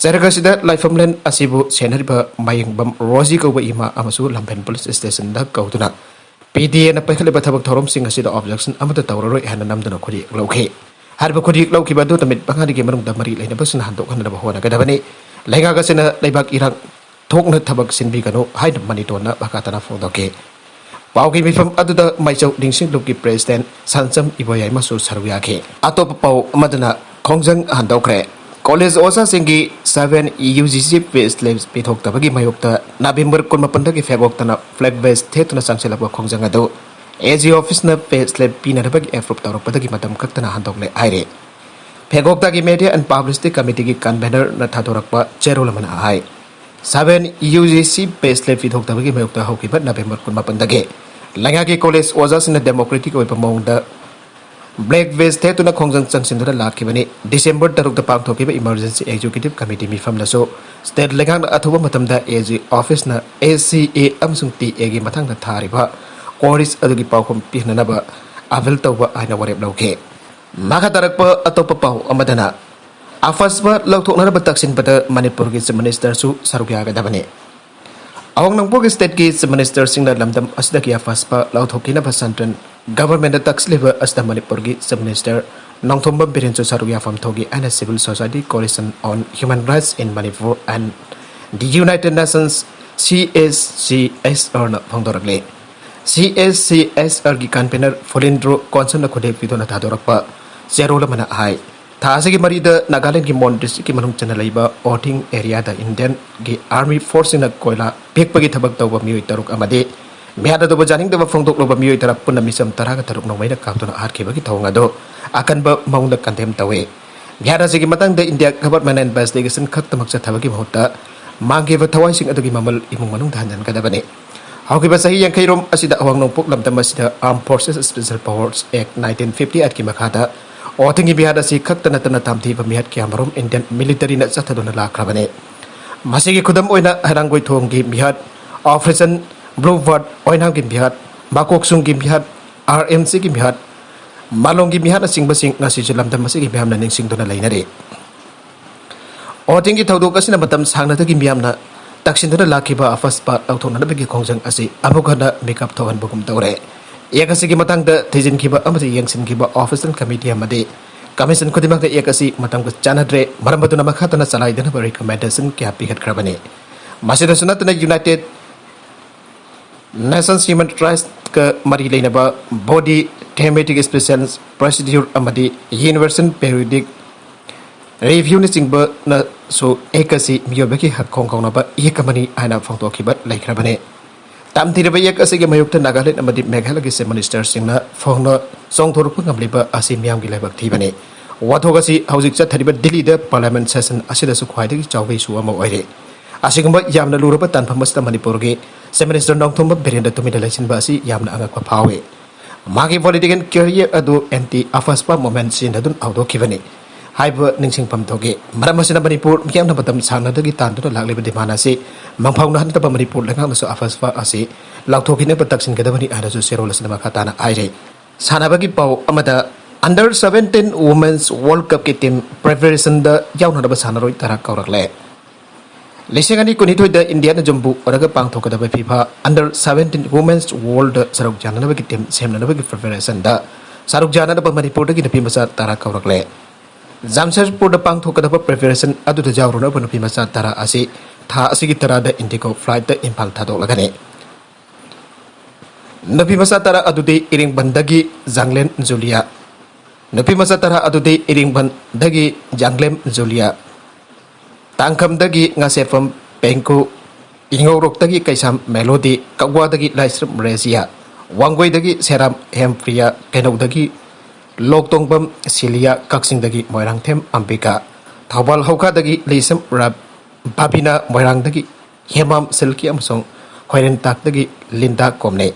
ꯆꯩꯔꯛ ꯑꯁꯤꯗ ꯂꯥꯏꯐꯝ ꯂꯦꯟ ꯑꯁꯤꯕꯨ ꯁꯦꯟꯅꯔꯤꯕ ꯃꯥꯌꯦꯡꯕꯝ ꯔꯣꯖꯤ ꯀꯧꯕ ꯏꯃꯥ ꯑꯃꯁꯨ ꯂꯝꯐꯦꯜ police station-ꯗ ꯀꯧꯗꯨꯅ P D A-ꯅ ꯄꯥꯏꯈꯠꯂꯤꯕ ꯊꯕꯛ ꯊꯧꯔꯝꯁꯤꯡ ꯑꯁꯤꯗ objection ꯑꯃꯠꯇ ꯇꯧꯔꯔꯣꯏ ꯍꯥꯏꯅ ꯅꯝꯗꯨꯅ ꯈꯨꯠꯌꯦꯛ ꯂꯧꯈꯤ꯫ ꯍꯥꯏꯔꯤꯕ ꯈꯨꯠꯌꯦꯛ ꯂꯧꯈꯤꯕ ꯑꯗꯨ ꯅꯨꯃꯤꯠ ꯃꯉꯥꯅꯤꯒꯤ ꯃꯅꯨꯡꯗ ꯃꯔꯤ ꯂꯩꯅꯕꯁꯤꯡꯅ ꯍꯟꯗꯣꯛꯍꯟꯅꯕ ꯍꯣꯠꯅꯒꯗꯕꯅꯤ꯫ ꯂꯩꯉꯥꯛ ꯑꯁꯤꯅ ꯂꯩꯕꯥꯛ ꯏꯔꯥꯡ ꯊꯣꯛꯅ ꯊꯕꯛ ꯁꯤꯟꯕꯤꯒꯅꯨ ꯍꯥꯏꯅ ꯃꯅꯤꯇꯣꯟꯅ ꯃꯈꯥ ꯇꯥꯅ ꯐꯣꯡꯗꯣꯛꯈꯤ꯫ ꯄꯥꯎꯒꯤ ꯃꯤꯐꯝ ꯑꯗꯨꯗ ꯃꯥꯏꯆꯧ ꯅꯤꯡꯁꯤꯡ ꯂꯨꯞꯀꯤ President ꯁꯟꯆꯝ ꯏꯕꯣꯌꯥꯏꯃꯁꯨ ꯁꯔꯨꯛ ꯌꯥꯈꯤ꯫ ꯑꯇꯣꯞꯄ ꯄꯥꯎ ꯑꯃꯗꯅ, ꯈꯣꯡꯖꯪ ꯍꯟꯗꯣꯛꯈ꯭ꯔꯦ꯫ College ꯑꯣꯖꯥꯁꯤꯡꯒꯤ seven U G C pay slip ꯄꯤꯊꯣꯛꯇꯕꯒꯤ ꯃꯥꯌꯣꯛꯇ November ꯀꯨꯟꯃꯥꯄꯟꯗꯒꯤ ꯐꯦꯕꯣꯛꯇꯅ flag vest ꯊꯦꯠꯇꯨꯅ ꯆꯪꯁꯤꯜꯂꯛꯄ ꯈꯣꯡꯖꯪ ꯑꯗꯨ A G office-ꯅ pay slip ꯄꯤꯅꯅꯕꯒꯤ approve ꯇꯧꯔꯛꯄꯗꯒꯤ ꯃꯇꯝ ꯀꯛꯇꯅ ꯍꯟꯗꯣꯛꯂꯦ ꯍꯥꯏꯔꯤ꯫ ꯐꯦꯒꯣꯛꯇꯒꯤ Media and Publicity Committee-ꯒꯤ convener-ꯅ ꯊꯥꯗꯣꯔꯛꯄ ꯆꯦꯔꯣꯜ ꯑꯃꯅ ꯍꯥꯏ, seven U G C pay slip ꯄꯤꯊꯣꯛꯇꯕꯒꯤ ꯃꯥꯌꯣꯛꯇ ꯍꯧꯈꯤꯕ November ꯀꯨꯟꯃꯥꯄꯟꯗꯒꯤ ꯂꯩꯉꯥꯛꯀꯤ college ꯑꯣꯖꯥꯁꯤꯡꯅ democratic ꯑꯣꯏꯕ ꯃꯑꯣꯡꯗ flag vest ꯊꯦꯠꯇꯨꯅ ꯈꯣꯡꯖꯪ ꯆꯪꯁꯤꯟꯗꯨꯅ ꯂꯥꯛꯈꯤꯕꯅꯤ꯫ December ꯇꯔꯨꯛꯇ ꯄꯥꯡꯊꯣꯛꯈꯤꯕ Emergency Executive Committee ꯃꯤꯐꯝꯗꯁꯨ state ꯂꯩꯉꯥꯛꯅ ꯑꯊꯨꯕ ꯃꯇꯝꯗ A G office-ꯅ A C A ꯑꯃꯁꯨꯡ T A-ꯒꯤ ꯃꯊꯪꯗ ꯊꯥꯔꯤꯕ queries ꯑꯗꯨꯒꯤ ꯄꯥꯎꯈꯨꯝ ꯄꯤꯅꯅꯕ ꯑꯥꯄꯤꯜ ꯇꯧꯕ ꯍꯥꯏꯅ ꯋꯥꯔꯦꯞ ꯂꯧꯈꯤ꯫ ꯃꯈꯥ ꯇꯥꯔꯛꯄ ꯑꯇꯣꯞꯄ ꯄꯥꯎ ꯑꯃꯗꯅ, ꯑꯐꯁꯄꯥ ꯂꯧꯊꯣꯛꯅꯅꯕ ꯇꯛꯁꯤꯟꯕꯗ ꯃꯅꯤꯄꯨꯔꯒꯤ Chief Minister ꯁꯨ ꯁꯔꯨꯛ ꯌꯥꯒꯗꯕꯅꯤ꯫ ꯑꯋꯥꯡ ꯅꯣꯡꯄꯣꯛ state ꯀꯤ Chief Minister ꯁꯤꯡꯅ ꯂꯝꯗꯝ ꯑꯁꯤꯗꯒꯤ ꯑꯐꯁꯄꯥ ꯂꯧꯊꯣꯛꯈꯤꯅꯕ central government ꯇ ꯇꯛꯁꯤꯜꯂꯤꯕ ꯑꯁꯤꯗ ꯃꯅꯤꯄꯨꯔꯒꯤ Chief Minister ꯅꯣꯡꯊꯣꯝꯕꯝ ꯕꯤꯔꯦꯟꯁꯨ ꯁꯔꯨꯛ ꯌꯥꯐꯝ ꯊꯣꯛꯏ ꯍꯥꯏꯅ Civil Society Coalition on Human Rights in Manipur and the United Nations, C S C S R ꯅ ꯐꯣꯡꯗꯣꯔꯛꯂꯤ꯫ C S C S R ꯒꯤ convener ꯐꯣꯂꯤꯟꯗ꯭ꯔꯣ ꯀꯣꯟꯁꯟꯅ ꯈꯨꯗꯦꯛ ꯄꯤꯗꯨꯅ ꯊꯥꯗꯣꯔꯛꯄ ꯆꯦꯔꯣꯜ ꯑꯃꯅ ꯍꯥꯏ, ꯊꯥ ꯑꯁꯤꯒꯤ ꯃꯔꯤꯗ ꯅꯥꯒꯥꯂꯦꯟꯒꯤ ꯃꯣꯟ district ꯀꯤ ꯃꯅꯨꯡ ꯆꯟꯅ ꯂꯩꯕ ꯑꯣꯊꯤꯡ area ꯗ Indian ꯒꯤ army force ꯁꯤꯡꯅ ꯀꯣꯏꯂꯥ ꯄꯦꯛꯄꯒꯤ ꯊꯕꯛ ꯇꯧꯕ ꯃꯤꯑꯣꯏ ꯇꯔꯨꯛ ꯑꯃꯗꯤ ꯃꯤꯍꯥꯠ ꯑꯗꯨꯕꯨ ꯌꯥꯅꯤꯡꯗꯕ ꯐꯣꯡꯗꯣꯛꯂꯨꯕ ꯃꯤꯑꯣꯏ ꯇꯔꯥ ꯄꯨꯟꯅ ꯃꯤꯆꯝ ꯇꯔꯥꯒ ꯇꯔꯨꯛ ꯅꯣꯡꯃꯩꯅ ꯀꯥꯞꯇꯨꯅ ꯍꯥꯠꯈꯤꯕꯒꯤ ꯊꯧꯑꯣꯡ ꯑꯗꯨ ꯑꯀꯟꯕ ꯃꯑꯣꯡꯗ condemn ꯇꯧꯏ꯫ ꯃꯤꯍꯥꯠ ꯑꯁꯤꯒꯤ ꯃꯇꯥꯡꯗ India government ꯅ investigation ꯈꯛꯇꯃꯛ ꯆꯠꯊꯕꯒꯤ ꯃꯍꯨꯠꯇ ꯃꯥꯡꯈꯤꯕ ꯊꯋꯥꯏꯁꯤꯡ ꯑꯗꯨꯒꯤ ꯃꯃꯜ ꯏꯃꯨꯡ ꯃꯅꯨꯡꯗ ꯍꯟꯖꯤꯟꯒꯗꯕꯅꯤ꯫ ꯍꯧꯈꯤꯕ ꯆꯍꯤ ꯌꯥꯡꯈꯩ ꯔꯣꯝ ꯑꯁꯤꯗ ꯑꯋꯥꯡ ꯅꯣꯡꯄꯣꯛ ꯂꯝꯗꯝ ꯑꯁꯤꯗ Armed Forces Special Powers Act nineteen fifty eight ꯀꯤ ꯃꯈꯥꯗ ꯑꯣꯊꯤꯡꯒꯤ ꯃꯤꯍꯥꯠ ꯑꯁꯤ ꯈꯛꯇ ꯅꯠꯇꯅ ꯇꯝꯊꯤꯕ ꯃꯤꯍꯥꯠ ꯀꯌꯥꯃꯔꯨꯝ Indian military ꯅ ꯆꯠꯊꯗꯨꯅ ꯂꯥꯛꯈ꯭ꯔꯕꯅꯤ꯫ ꯃꯁꯤꯒꯤ ꯈꯨꯗꯝ ꯑꯣꯏꯅ ꯍꯩꯔꯥꯡꯒꯣꯏ ꯊꯣꯡꯒꯤ ꯃꯤꯍꯥꯠ, Operation Blue Bird ꯑꯣꯏꯅꯥꯝꯒꯤ ꯃꯤꯍꯥꯠ, ꯃꯀꯣꯛꯆꯨꯡꯒꯤ ꯃꯤꯍꯥꯠ, R M C ꯒꯤ ꯃꯤꯍꯥꯠ, ꯃꯥꯂꯣꯝꯒꯤ ꯃꯤꯍꯥꯠꯅꯆꯤꯡꯕꯁꯤꯡ ꯉꯁꯤꯁꯨ ꯂꯝꯗꯝ ꯑꯁꯤꯒꯤ ꯃꯤꯌꯥꯝꯅ ꯅꯤꯡꯁꯤꯡꯗꯨꯅ ꯂꯩꯅꯔꯤ꯫ ꯑꯣꯊꯤꯡꯒꯤ ꯊꯧꯗꯣꯛ ꯑꯁꯤꯅ ꯃꯇꯝ ꯁꯥꯡꯅꯗꯒꯤ ꯃꯤꯌꯥꯝꯅ ꯇꯛꯁꯤꯟꯗꯨꯅ ꯂꯥꯛꯈꯤꯕ ꯑꯐꯁꯄꯥ ꯂꯧꯊꯣꯛꯅꯅꯕꯒꯤ ꯈꯣꯡꯖꯪ ꯑꯁꯤ ꯑꯃꯨꯛ ꯍꯟꯅ ꯃꯤꯀꯞ ꯊꯣꯛꯍꯟꯕꯒꯨꯝ ꯇꯧꯔꯦ꯫ Act ꯑꯁꯤꯒꯤ ꯃꯇꯥꯡꯗ ꯊꯤꯖꯤꯟꯈꯤꯕ ꯑꯃꯗꯤ ꯌꯦꯡꯁꯤꯟꯈꯤꯕ official committee ꯑꯃꯗꯤ commission ꯈꯨꯗꯤꯡꯃꯛꯅ Act ꯑꯁꯤ ꯃꯇꯝꯒ ꯆꯥꯟꯅꯗ꯭ꯔꯦ, ꯃꯔꯝ ꯑꯗꯨꯅ ꯃꯈꯥ ꯇꯥꯅ ꯆꯂꯥꯏꯗꯅꯕ recommendation ꯀꯌꯥ ꯄꯤꯈꯠꯈ꯭ꯔꯕꯅꯤ꯫ ꯃꯁꯤꯗꯁꯨ ꯅꯠꯇꯅ United Nations Human Rights ꯀ ꯃꯔꯤ ꯂꯩꯅꯕ body, thematic special procedure ꯑꯃꯗꯤ universal periodic review ꯅꯆꯤꯡꯕꯅꯁꯨ Act ꯑꯁꯤ ꯃꯤꯑꯣꯏꯕꯒꯤ ꯍꯛ ꯈꯣꯡꯒꯥꯎꯅꯕ Act ꯑꯃꯅꯤ ꯍꯥꯏꯅ ꯐꯣꯡꯗꯣꯛꯈꯤꯕ ꯂꯩꯈ꯭ꯔꯕꯅꯤ꯫ ꯇꯝꯊꯤꯔꯕ Act ꯑꯁꯤꯒꯤ ꯃꯥꯌꯣꯛꯇ ꯅꯥꯒꯥꯂꯦꯟ ꯑꯃꯗꯤ ꯃꯦꯘꯥꯂꯌꯒꯤ Chief Minister ꯁꯤꯡꯅ ꯐꯣꯡꯅ ꯆꯣꯡꯊꯣꯔꯛꯄ ꯉꯝꯂꯤꯕ ꯑꯁꯤ ꯃꯤꯌꯥꯝꯒꯤ ꯂꯥꯏꯕꯛ ꯊꯤꯕꯅꯤ꯫ ꯋꯥꯊꯣꯛ ꯑꯁꯤ ꯍꯧꯖꯤꯛ ꯆꯠꯊꯔꯤꯕ ꯗꯤꯜꯂꯤꯗ parliament session ꯑꯁꯤꯗꯁꯨ ꯈ꯭ꯋꯥꯏꯗꯒꯤ ꯆꯥꯎꯕ issue ꯑꯃ ꯑꯣꯏꯔꯤ꯫ ꯑꯁꯤꯒꯨꯝꯕ ꯌꯥꯝꯅ ꯂꯨꯔꯕ ꯇꯥꯟꯐꯝ ꯑꯁꯤꯗ ꯃꯅꯤꯄꯨꯔꯒꯤ Chief Minister ꯅꯣꯡꯊꯣꯝꯕꯝ ꯕꯤꯔꯦꯟꯗ ꯇꯨꯃꯤꯟꯅ ꯂꯩꯁꯤꯟꯕ ꯑꯁꯤ ꯌꯥꯝꯅ ꯑꯉꯛꯄ ꯐꯥꯎꯏ꯫ ꯃꯥꯒꯤ political career ꯑꯗꯨ anti ꯑꯐꯁꯄꯥ movement ꯁꯤꯖꯤꯟꯅꯗꯨꯅ ꯍꯧꯗꯣꯛꯈꯤꯕꯅꯤ ꯍꯥꯏꯕ ꯅꯤꯡꯁꯤꯡꯐꯝ ꯊꯣꯛꯏ꯫ ꯃꯔꯝ ꯑꯁꯤꯅ ꯃꯅꯤꯄꯨꯔ ꯃꯤꯌꯥꯝꯅ ꯃꯇꯝ ꯁꯥꯡꯅꯗꯒꯤ ꯇꯥꯟꯗꯨꯅ ꯂꯥꯛꯂꯤꯕ demand ꯑꯁꯤ ꯃꯪꯐꯥꯎꯅꯍꯟꯅꯕ ꯃꯅꯤꯄꯨꯔ ꯂꯩꯉꯥꯛꯅꯁꯨ ꯑꯐꯁꯄꯥ ꯑꯁꯤ ꯂꯥꯎꯊꯣꯛꯈꯤꯅꯕ ꯇꯛꯁꯤꯟꯒꯗꯕꯅꯤ ꯍꯥꯏꯅꯁꯨ ꯆꯦꯔꯣꯜ ꯑꯁꯤꯗ ꯃꯈꯥ ꯇꯥꯅ ꯍꯥꯏꯔꯤ꯫ ꯁꯥꯟꯅꯕꯒꯤ ꯄꯥꯎ ꯑꯃꯗ, Under seventeen Women's World Cupꯀꯤ team preparationꯗ ꯌꯥꯎꯅꯅꯕ ꯁꯥꯟꯅꯔꯣꯏ ꯇꯔꯥ ꯀꯧꯔꯛꯂꯦ꯫ ꯂꯤꯁꯤꯡ ꯑꯅꯤ ꯀꯨꯟꯅꯤꯊꯣꯏꯗ ꯏꯟꯗꯤꯌꯥꯅ ꯌꯨꯝꯕꯨ ꯑꯣꯏꯔꯒ ꯄꯥꯡꯊꯣꯛꯀꯗꯕ FIFA Under seventeen Women's World ꯁꯔꯨꯛ ꯌꯥꯅꯅꯕꯒꯤ team ꯁꯦꯝꯅꯅꯕꯒꯤ preparationꯗ ꯁꯔꯨꯛ ꯌꯥꯅꯅꯕ ꯃꯅꯤꯄꯨꯔꯗꯒꯤ ꯅꯨꯄꯤ ꯃꯆꯥ ꯇꯔꯥ ꯀꯧꯔꯛꯂꯦ꯫ ꯖꯥꯝꯁꯦꯗꯄꯨꯔꯗ ꯄꯥꯡꯊꯣꯛꯀꯗꯕ preparation ꯑꯗꯨꯗ ꯌꯥꯎꯔꯨꯅꯕ ꯅꯨꯄꯤ ꯃꯆꯥ ꯇꯔꯥ ꯑꯁꯤ ꯊꯥ ꯑꯁꯤꯒꯤ ꯇꯔꯥꯗ IndiGo flightꯇ ꯏꯝꯐꯥꯜ ꯊꯥꯗꯣꯛꯂꯒꯅꯤ꯫ ꯅꯨꯄꯤ ꯃꯆꯥ ꯇꯔꯥ ꯑꯗꯨꯗꯤ ꯏꯔꯤꯡꯕꯟꯗꯒꯤ ꯖꯥꯡꯂꯦꯝ ꯖꯨꯂꯤꯌꯥ, ꯅꯨꯄꯤ ꯃꯆꯥ ꯇꯔꯥ ꯑꯗꯨꯗꯤ ꯏꯔꯤꯡꯕꯟꯗꯒꯤ ꯖꯥꯡꯂꯦꯝ ꯖꯨꯂꯤꯌꯥ, ꯇꯥꯡꯈꯝꯗꯒꯤ ꯉꯥꯁꯦꯐꯝ ꯄꯦꯡꯀꯨ, ꯏꯉꯧꯔꯣꯛꯇꯒꯤ ꯀꯩꯁꯥꯝ ꯃꯦꯂꯣꯗꯤ, ꯀꯛꯋꯥꯗꯒꯤ ꯂꯥꯏꯁ꯭ꯔꯝ ꯔꯦꯖꯤꯌꯥ, ꯋꯥꯡꯒꯣꯏꯗꯒꯤ ꯁꯦꯔꯥꯝ ꯍꯦꯝꯄ꯭ꯔꯤꯌꯥ, ꯀꯩꯅꯧꯗꯒꯤ ꯂꯣꯛꯇꯣꯡꯕꯝ ꯁꯤꯂꯤꯌꯥ, ꯀꯛꯆꯤꯡꯗꯒꯤ ꯃꯣꯏꯔꯥꯡꯊꯦꯝ ꯑꯝꯕꯤꯀꯥ, ꯊꯧꯕꯥꯜ ꯍꯧꯈꯥꯗꯒꯤ ꯂꯤꯁꯝ ꯔꯥ-, ꯕꯥꯕꯤꯅꯥ, ꯃꯣꯏꯔꯥꯡꯗꯒꯤ ꯍꯦꯃꯥꯝ ꯁꯤꯜꯀꯤ ꯑꯃꯁꯨꯡ ꯈ꯭ꯋꯥꯏꯔꯦꯟꯇꯥꯛꯇꯒꯤ ꯂꯤꯟꯗꯥ ꯀꯣꯝꯅꯩ꯫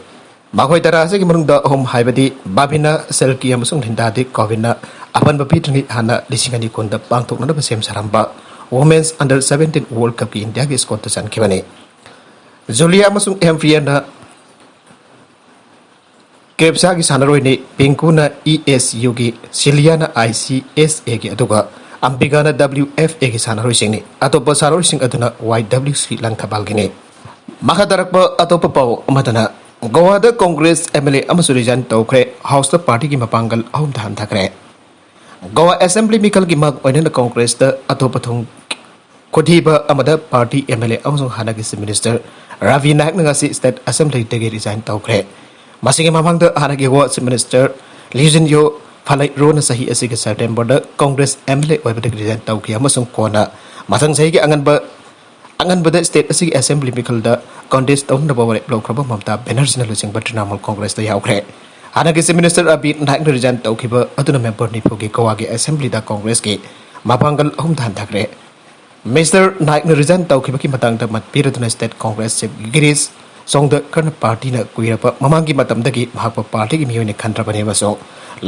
ꯃꯈꯣꯏ ꯇꯔꯥ ꯑꯁꯤꯒꯤ ꯃꯅꯨꯡꯗ ꯑꯍꯨꯝ ꯍꯥꯏꯕꯗꯤ ꯕꯥꯕꯤꯅꯥ, ꯁꯤꯜꯀꯤ ꯑꯃꯁꯨꯡ ꯂꯤꯟꯗꯥꯗꯤ ꯀꯣꯚꯤꯗꯅ ꯑꯄꯟꯕ ꯄꯤꯗ꯭ꯔꯤꯉꯩ ꯍꯥꯟꯅ ꯂꯤꯁꯤꯡ ꯑꯅꯤ ꯀꯨꯟꯗ ꯄꯥꯡꯊꯣꯛꯅꯅꯕ ꯁꯦꯝ ꯁꯥꯔꯝꯕ Women's Under seventeen World Cupꯀꯤ ꯏꯟꯗꯤꯌꯥꯒꯤ squadꯇ ꯆꯟꯈꯤꯕꯅꯤ꯫ ꯖꯨꯂꯤꯌꯥ ꯑꯃꯁꯨꯡ ꯍꯦꯝꯄ꯭ꯔꯤꯌꯥꯅ ꯀ꯭ꯔꯦꯞꯁꯥꯒꯤ ꯁꯥꯟꯅꯔꯣꯏꯅꯤ, ꯄꯤꯡꯀꯨꯅ ESUꯒꯤ, ꯁꯤꯂꯤꯌꯥꯅ ICSAꯒꯤ, ꯑꯗꯨꯒ ꯑꯝꯕꯤꯀꯥꯅ WFAꯒꯤ ꯁꯥꯟꯅꯔꯣꯏꯁꯤꯡꯅꯤ꯫ ꯑꯇꯣꯞꯄ ꯁꯥꯟꯅꯔꯣꯏꯁꯤꯡ ꯑꯗꯨꯅ YWC ꯂꯪꯊꯕꯥꯜꯒꯤꯅꯤ꯫ ꯃꯈꯥ ꯇꯥꯔꯛꯄ ꯑꯇꯣꯞꯄ ꯄꯥꯎ ꯑꯃꯗꯅ, ꯒꯣꯋꯥꯗ ꯀꯣꯡꯒ꯭ꯔꯦꯁ MLA ꯑꯃꯁꯨ resign ꯇꯧꯈ꯭ꯔꯦ꯫ Houseꯇ partyꯒꯤ ꯃꯄꯥꯡꯒꯜ ꯑꯍꯨꯝꯗ ꯍꯟꯊꯈ꯭ꯔꯦ꯫ ꯒꯣꯋꯥ Assembly ꯃꯤꯈꯜꯒꯤ ꯃꯥꯡ ꯑꯣꯏꯅꯅ ꯀꯣꯡꯒ꯭ꯔꯦꯁꯇ ꯑꯇꯣꯞꯄ ꯊꯣꯡ ꯈꯨꯊꯤꯕ ꯑꯃꯗ party MLA ꯑꯃꯁꯨꯡ ꯍꯥꯟꯅꯒꯤ Chief Minister ꯔꯥꯕꯤ ꯅꯥꯏꯛꯅ ꯉꯁꯤ State Assemblyꯗꯒꯤ resign ꯇꯧꯈ꯭ꯔꯦ꯫ ꯃꯁꯤꯒꯤ ꯃꯃꯥꯡꯗ ꯍꯥꯟꯅꯒꯤ ꯒꯣꯋꯥ Chief Minister ꯂꯤꯖꯤꯟꯌꯣ ꯐꯂꯩꯔꯣꯅ ꯆꯍꯤ ꯑꯁꯤꯒꯤ Septemberꯗ ꯀꯣꯡꯒ꯭ꯔꯦꯁ MLA ꯑꯣꯏꯕꯗꯒꯤ resign ꯇꯧꯈꯤ ꯑꯃꯁꯨꯡ ꯀꯣꯟꯅ ꯃꯊꯪ ꯆꯍꯤꯒꯤ ꯑꯉꯟꯕ, ꯑꯉꯟꯕꯗ state ꯑꯁꯤꯒꯤ Assembly ꯃꯤꯈꯜꯗ contest ꯇꯧꯅꯅꯕ ꯋꯥꯔꯦꯞ ꯂꯧꯈ꯭ꯔꯕ ꯃꯃꯇꯥ ꯕꯦꯅꯔꯖꯤꯅ ꯂꯨꯆꯤꯡꯕ ꯇ꯭ꯔꯤꯅꯥꯃꯨꯜ ꯀꯣꯡꯒ꯭ꯔꯦꯁꯇ ꯌꯥꯎꯈ꯭ꯔꯦ꯫ ꯍꯥꯟꯅꯒꯤ Chief Minister ꯔꯥꯕꯤ ꯅꯥꯏꯛꯅ resign ꯇꯧꯈꯤꯕ ꯑꯗꯨꯅ member ꯅꯤꯐꯨꯒꯤ ꯒꯣꯋꯥꯒꯤ Assemblyꯗ ꯀꯣꯡꯒ꯭ꯔꯦꯁꯀꯤ ꯃꯄꯥꯡꯒꯜ ꯑꯍꯨꯝꯗ ꯍꯟꯊꯈ꯭ꯔꯦ꯫ Mister ꯅꯥꯏꯛꯅ resign ꯇꯧꯈꯤꯕꯒꯤ ꯃꯇꯥꯡꯗ ꯃꯠ ꯄꯤꯔꯗꯨꯅ state Congress Chief ꯒꯤꯔꯤꯁ ꯆꯣꯡꯗꯀꯔꯅ partyꯅ ꯀꯨꯏꯔꯕ ꯃꯃꯥꯡꯒꯤ ꯃꯇꯝꯗꯒꯤ ꯃꯍꯥꯛꯄꯨ partyꯒꯤ ꯃꯤꯑꯣꯏꯅ ꯈꯟꯗ꯭ꯔꯕꯅꯤ ꯑꯃꯁꯨꯡ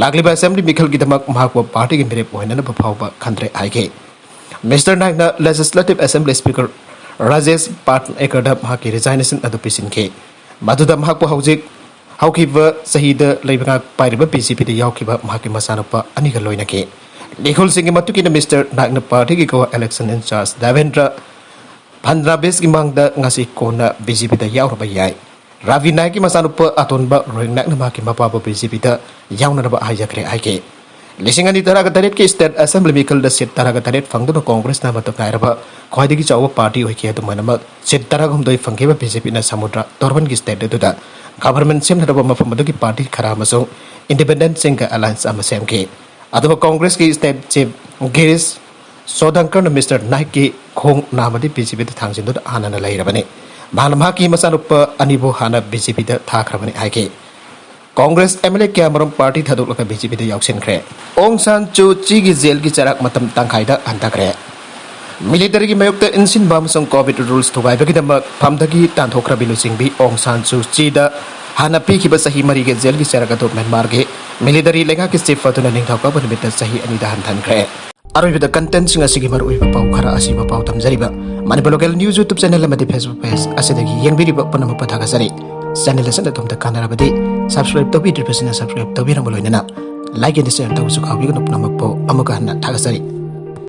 ꯂꯥꯛꯂꯤꯕ Assembly ꯃꯤꯈꯜꯒꯤꯗꯃꯛ ꯃꯍꯥꯛꯄꯨ partyꯒꯤ ꯃꯤꯔꯦꯞ ꯑꯣꯏꯅꯅꯕ ꯐꯥꯎꯕ ꯈꯟꯗ꯭ꯔꯦ ꯍꯥꯏꯈꯤ꯫ Mister ꯅꯥꯏꯛꯅ Legislative Assembly Speaker Rajesh ꯄꯥꯠꯅꯦꯀꯔꯗ ꯃꯍꯥꯛꯀꯤ resignation ꯑꯗꯨ ꯄꯤꯁꯤꯟꯈꯤ, ꯃꯗꯨꯗ ꯃꯍꯥꯛꯄꯨ ꯍꯧꯖꯤꯛ ꯍꯧꯈꯤꯕ ꯆꯍꯤꯗ ꯂꯩꯕꯥꯛ ꯄꯥꯏꯔꯤꯕ ꯕꯤ ꯖꯦ ꯄꯤꯗ ꯌꯥꯎꯈꯤꯕ ꯃꯍꯥꯛꯀꯤ ꯃꯆꯥꯅꯨꯄꯥ ꯑꯅꯤꯒ ꯂꯣꯏꯅꯈꯤ꯫ ꯂꯤꯈꯨꯜꯁꯤꯡꯒꯤ ꯃꯇꯨꯡ ꯏꯟꯅ ꯃꯤꯁꯇꯔ ꯅꯥꯏꯛꯅ ꯄꯥꯔꯇꯤꯒꯤ co-election in charge ꯗꯦꯕꯦꯟꯗ꯭ꯔ ꯐꯟꯗ꯭ꯔꯥꯕꯤꯁꯀꯤ ꯃꯥꯡꯗ ꯉꯁꯤ ꯀꯣꯟꯅ ꯕꯤ ꯖꯦ ꯄꯤꯗ ꯌꯥꯎꯔꯕ ꯌꯥꯏ꯫ ꯔꯥꯕꯤ ꯅꯥꯏꯛꯀꯤ ꯃꯆꯥꯅꯨꯄꯥ ꯑꯇꯣꯟꯕ ꯔꯣꯍꯤꯡ ꯅꯥꯏꯛꯅ ꯃꯍꯥꯛꯀꯤ ꯃꯄꯥꯕꯨ ꯕꯤ ꯖꯦ ꯄꯤꯗ ꯌꯥꯎꯅꯅꯕ ꯍꯥꯏꯖꯈ꯭ꯔꯦ ꯍꯥꯏꯈꯤ꯫ ꯂꯤꯁꯤꯡ ꯑꯅꯤ ꯇꯔꯥꯒ ꯇꯔꯦꯠꯀꯤ state assembly ꯃꯤꯈꯜꯗ seat ꯇꯔꯥꯒ ꯇꯔꯦꯠ ꯐꯪꯗꯨꯅ ꯀꯣꯡꯒ꯭ꯔꯦꯁꯅ ꯃꯇꯧ ꯉꯥꯏꯔꯕ ꯈ꯭ꯋꯥꯏꯗꯒꯤ ꯆꯥꯎꯕ ꯄꯥꯔꯇꯤ ꯑꯣꯏꯈꯤ꯫ ꯑꯗꯨꯃꯥꯏꯅꯃꯛ seat ꯇꯔꯥꯍꯨꯝꯗꯣꯏ ꯐꯪꯈꯤꯕ ꯕꯤ ꯖꯦ ꯄꯤꯅ ꯁꯃꯨꯗ꯭ꯔ ꯇꯣꯔꯕꯥꯟꯒꯤ state ꯑꯗꯨꯗ government ꯁꯦꯝꯅꯅꯕ ꯃꯐꯝ ꯑꯗꯨꯒꯤ ꯄꯥꯔꯇꯤ ꯈꯔ ꯑꯃꯁꯨꯡ independentꯁꯤꯡꯒ alliance ꯑꯃ ꯁꯦꯝꯈꯤ꯫ ꯑꯗꯨꯒ ꯀꯣꯡꯒ꯭ꯔꯦꯁꯀꯤ state chief ꯒꯤꯔꯤꯁ ꯆꯣꯗꯪꯀꯔꯅ ꯃꯤꯁꯇꯔ ꯅꯥꯏꯛꯀꯤ ꯈꯣꯡ ꯅꯥꯝꯃꯗꯤ ꯕꯤ ꯖꯦ ꯄꯤꯗ ꯊꯥꯡꯖꯤꯟꯗꯨꯅ ꯍꯥꯟꯅꯅ ꯂꯩꯔꯕꯅꯤ꯫ ꯃꯍꯥꯛꯅ ꯃꯍꯥꯛꯀꯤ ꯃꯆꯥꯅꯨꯄꯥ ꯑꯅꯤꯕꯨ ꯍꯥꯟꯅ ꯕꯤ ꯖꯦ ꯄꯤꯗ ꯊꯥꯈ꯭ꯔꯕꯅꯤ ꯍꯥꯏꯈꯤ꯫ ꯀꯣꯡꯒ꯭ꯔꯦꯁ ꯑꯦꯝ ꯑꯦꯜ ꯑꯦ ꯀꯌꯥꯃꯔꯨꯝ ꯄꯥꯔꯇꯤ ꯊꯥꯗꯣꯛꯂꯒ ꯕꯤ ꯖꯦ ꯄꯤꯗ ꯌꯥꯎꯁꯤꯟꯈ꯭ꯔꯦ꯫ ꯑꯣꯡ ꯁꯥꯟ ꯁꯨ ꯆꯤꯒꯤ ꯖꯦꯜꯒꯤ ꯆꯩꯔꯥꯛ ꯃꯇꯝ ꯇꯪꯈꯥꯏꯗ ꯍꯟꯊꯈ꯭ꯔꯦ꯫ ꯃꯤꯂꯤꯇꯔꯤꯒꯤ ꯃꯥꯌꯣꯛꯇ ꯏꯟꯁꯤꯟꯕ ꯑꯃꯁꯨꯡ ꯀꯣꯚꯤꯗ ꯔꯨꯜꯁ ꯊꯨꯒꯥꯏꯕꯒꯤꯗꯃꯛ ꯐꯝꯗꯒꯤ ꯇꯥꯟꯊꯣꯛꯈ꯭ꯔꯕꯤ ꯂꯨꯆꯤꯡꯕꯤ ꯑꯣꯡ ꯁꯥꯟ ꯁꯨ ꯆꯤꯗ ꯍꯥꯟꯅ ꯄꯤꯈꯤꯕ ꯆꯍꯤ ꯃꯔꯤꯒꯤ ꯖꯦꯜꯒꯤ ꯆꯩꯔꯥꯛ ꯑꯗꯨ ꯃ꯭ꯌꯥꯟꯃꯥꯔꯒꯤ ꯃꯤꯂꯤꯇꯔꯤ ꯂꯩꯉꯥꯛꯀꯤ ꯆꯤꯐ ꯑꯗꯨꯅ ꯅꯤꯡꯊꯧꯀꯥꯕ ꯅꯨꯃꯤꯠꯇ ꯆꯍꯤ ꯑꯅꯤꯗ ꯍꯟꯊꯍꯟꯈ꯭ꯔꯦ꯫ ꯑꯔꯣꯏꯕꯗ ꯀꯟꯇꯦꯟꯁꯤꯡ ꯑꯁꯤꯒꯤ ꯃꯔꯨꯑꯣꯏꯕ ꯄꯥꯎ ꯈꯔ ꯑꯁꯤꯕ ꯄꯥꯎ ꯊꯝꯖꯔꯤꯕ Manipur local news YouTube channel ꯑꯃꯗꯤ ꯐꯦꯁꯕꯨꯛ ꯄꯦꯖ ꯑꯁꯤꯗꯒꯤ ꯌꯦꯡꯕꯤꯔꯤꯕ ꯄꯨꯝꯅꯃꯛꯄꯨ ꯊꯥꯒꯠꯆꯔꯤ꯫ ꯆꯦꯅꯦꯜ ꯑꯁꯤꯅ ꯑꯗꯣꯝꯗ ꯀꯥꯟꯅꯔꯕꯗꯤ ꯁꯕꯁꯀ꯭ꯔꯥꯏꯕ ꯇꯧꯕꯤꯗ꯭ꯔꯤꯕꯁꯤꯡꯅ ꯁꯕꯁꯀ꯭ꯔꯥꯏꯕ ꯇꯧꯕꯤꯔꯝꯕ ꯂꯣꯏꯅꯅ ꯂꯥꯏꯛ ꯑꯦꯟꯗ ꯁꯤꯌꯔ ꯇꯧꯕꯁꯨ ꯀꯥꯎꯕꯤꯒꯅꯨ꯫ ꯄꯨꯝꯅꯃꯛꯄꯨ ꯑꯃꯨꯛꯀ ꯍꯟꯅ ꯊꯥꯒꯠꯆꯔꯤ꯫